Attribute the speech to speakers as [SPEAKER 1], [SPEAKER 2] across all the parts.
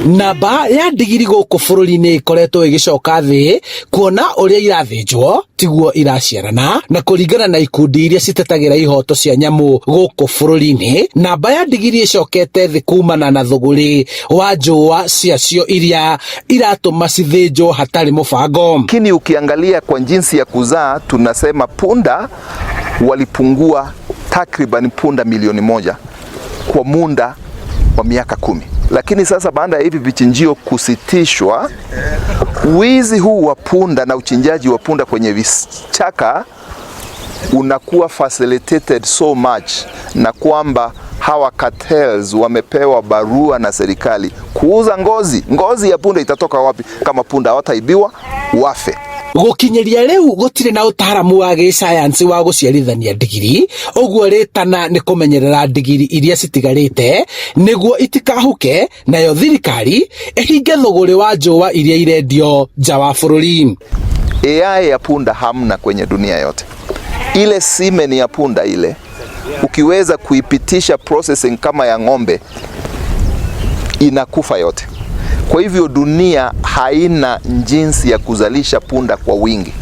[SPEAKER 1] Namba ya ndigiri gũkũ bũrũri-inĩ ĩkoretwo ĩgĩcoka thĩ kuona ũrĩa irathĩnjwo tiguo iraciarana, na kũringana na ikundi iria citetagĩra ihoto cia nyamũ gũkũ bũrũri-inĩ, namba ya ndigiri ĩcokete thĩ kumana na thũgũrĩ wa njũa ciacio iria iratũma cithĩnjwo hatarĩ mũbango.
[SPEAKER 2] Lakini ukiangalia kwa jinsi ya kuzaa, tunasema punda walipungua takriban punda 1 milioni kwa muda wa miaka 10. Lakini sasa baada ya hivi vichinjio kusitishwa, wizi huu wa punda na uchinjaji wa punda kwenye vichaka unakuwa facilitated so much, na kwamba hawa cartels wamepewa barua na serikali kuuza ngozi. Ngozi ya punda itatoka wapi kama punda hawataibiwa wafe?
[SPEAKER 1] Gũkinyĩria rĩu gũtirĩ na ũtaaramu wa gĩcayanci wa gũciarithania ndigiri, ũguo rĩtana nĩ kũmenyerera ndigiri iria citigarĩte nĩguo itikahuke, nayo thirikari ĩhinge thũgũrĩ wa njũa iria irendio nja wa bũrũri.
[SPEAKER 2] AI ya punda hamna kwenye dunia yote. Ile semen ya punda ile ukiweza kuipitisha processing kama ya ng'ombe inakufa yote. Kwa hivyo dunia haina jinsi ya kuzalisha punda kwa wingi.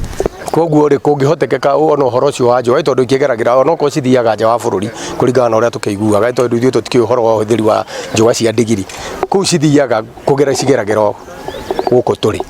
[SPEAKER 3] Koguo rĩ, kũngĩhotekeka ona ũhoro ũcio wa njũa, tondũ ikĩgeragĩra onokorwo cithiaga nja wa bũrũri kũringana na ũrĩa tũkĩiguaga, tondũ ithuĩ tũtikĩũĩ ũhoro wa ũhũthĩri wa njũa cia ndigiri kũu cithiaga kũgera cigeragĩra gũkũ tũrĩ.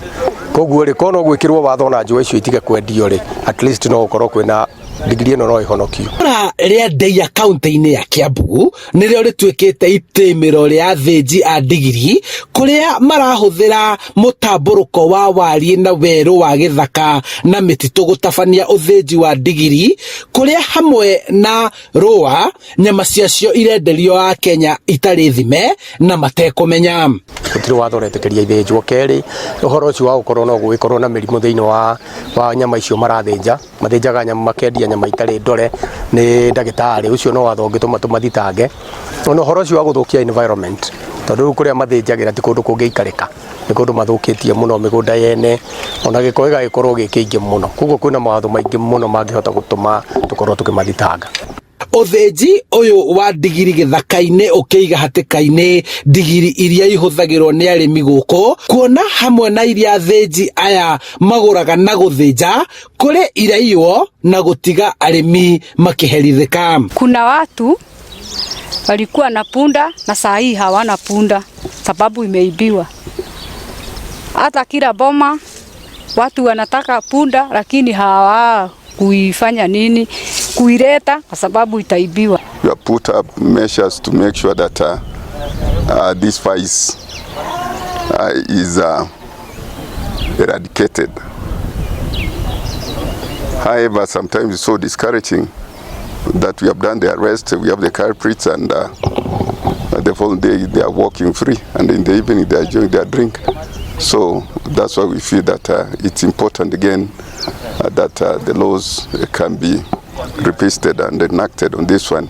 [SPEAKER 3] Koguo rĩ, korwo no gwĩkĩrwo watho na njũa icio itige kwendio rĩ, at least no gũkorwo kwĩna ndigiri ĩno no ĩhonokio.
[SPEAKER 1] Itũra rĩa Ndeia kaunti-inĩ ya Kiambu nĩrĩo rĩtuĩkĩte itĩmĩro rĩa athĩnji a ndigiri, kũrĩa marahũthĩra mũtambũrũko wa wariĩ na werũ wa gĩthaka na mĩtitũ gũtabania ũthĩnji wa ndigiri, kũrĩa hamwe na rũa nyama ciacio irenderio Akenya itarĩ thime na matekũmenya.
[SPEAKER 3] Gũtirĩ watho ũretĩkĩria ithĩnjwo. Kerĩ, ũhoro ũcio wa gũkorwo no gũgĩkorwo na mĩrimũ thĩinĩ wa nyama icio marathĩnja, mathĩnjaga nyama, makendia nyama itarĩ ndore nĩ ndagĩtarĩ, ũcio no watho ũngĩtũma tũmathitange. Ona ũhoro ũcio wa gũthũkia environment, tondũ rĩu kũrĩa mathĩnjagĩra ti kũndũ kũngĩikarĩka, nĩ kũndũ mathũkĩtie mũno mĩgũnda yene, ona gĩko gĩgagĩkorwo gĩ kĩingĩ mũno. Koguo kwĩna mawatho maingĩ mũno mangĩhota gũtũma tũkorwo tũkĩmathitanga.
[SPEAKER 1] Ũthĩnji ũyũ wa ndigiri gĩthaka-inĩ ũkĩiga hatĩka-inĩ ndigiri iria ihũthagĩrwo nĩ arĩmi gũkũ, kuona hamwe na iria athĩnji aya magũraga na gũthĩnja kũrĩ iraiywo na gũtiga arĩmi makĩherithĩka.
[SPEAKER 4] Kuna watu walikuwa na punda na saa hii hawana punda sababu imeibiwa. Hata kila boma watu wanataka punda, lakini hawa kuifanya nini, kuileta kwa sababu itaibiwa.
[SPEAKER 5] We have put up measures to make sure that this vice is eradicated. However, sometimes it's so discouraging that we have done the arrest, we have the culprits, and the following day they are walking free, and in the evening they are enjoying their drink. So that's why we feel that it's important again that the laws can be revisited and enacted on this one.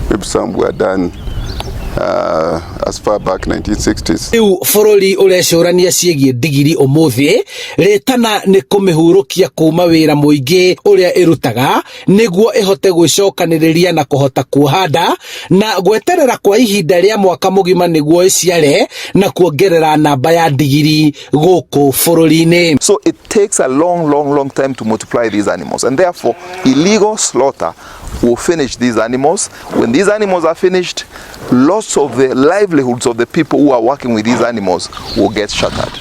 [SPEAKER 5] Maybe some were done as far back 1960s.
[SPEAKER 1] Rĩu bũrũri ũrecũrania ciĩgiĩ ndigiri ũmũthĩ, rĩtana nĩ kũmĩhurũkia kuma wĩra mũingĩ ũrĩa ĩrutaga nĩguo ĩhote gwĩcokanĩrĩria na kũhota kuoha nda na gweterera kwa ihinda rĩa mwaka mũgima nĩguo ĩciare na kuongerera namba ya ndigiri gũkũ bũrũri-inĩ.
[SPEAKER 2] So it takes a long, long, long time to multiply these animals. And therefore, illegal slaughter will finish these animals. When these animals are finished, lots of the livelihoods of the people who are working with these animals will get shattered.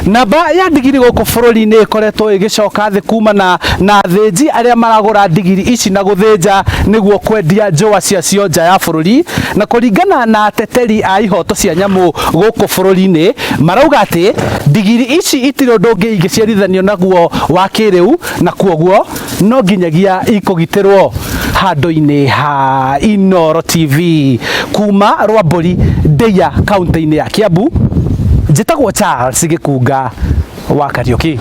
[SPEAKER 1] Namba ya ndigiri gũkũ bũrũri-inĩ ĩkoretwo ĩgĩcoka thĩ kumana na athĩnji arĩa maragũra ndigiri ici na gũthĩnja nĩguo kwendia njũa ciacio nja ya bũrũri, na kũringana na ateteri a ihoto cia nyamũ gũkũ bũrũri-inĩ, marauga atĩ ndigiri ici itirĩ ũndũ ũngĩ ingĩciarithanio naguo wa kĩrĩu, na kuoguo no nginyagia ikũgitĩrwo. Handũ-inĩ ha Inooro TV kuma Rwambũri, Ndeia, kaunti-inĩ ya Kiambu, njĩtagwo Charles Gĩkunga wa Kariũki.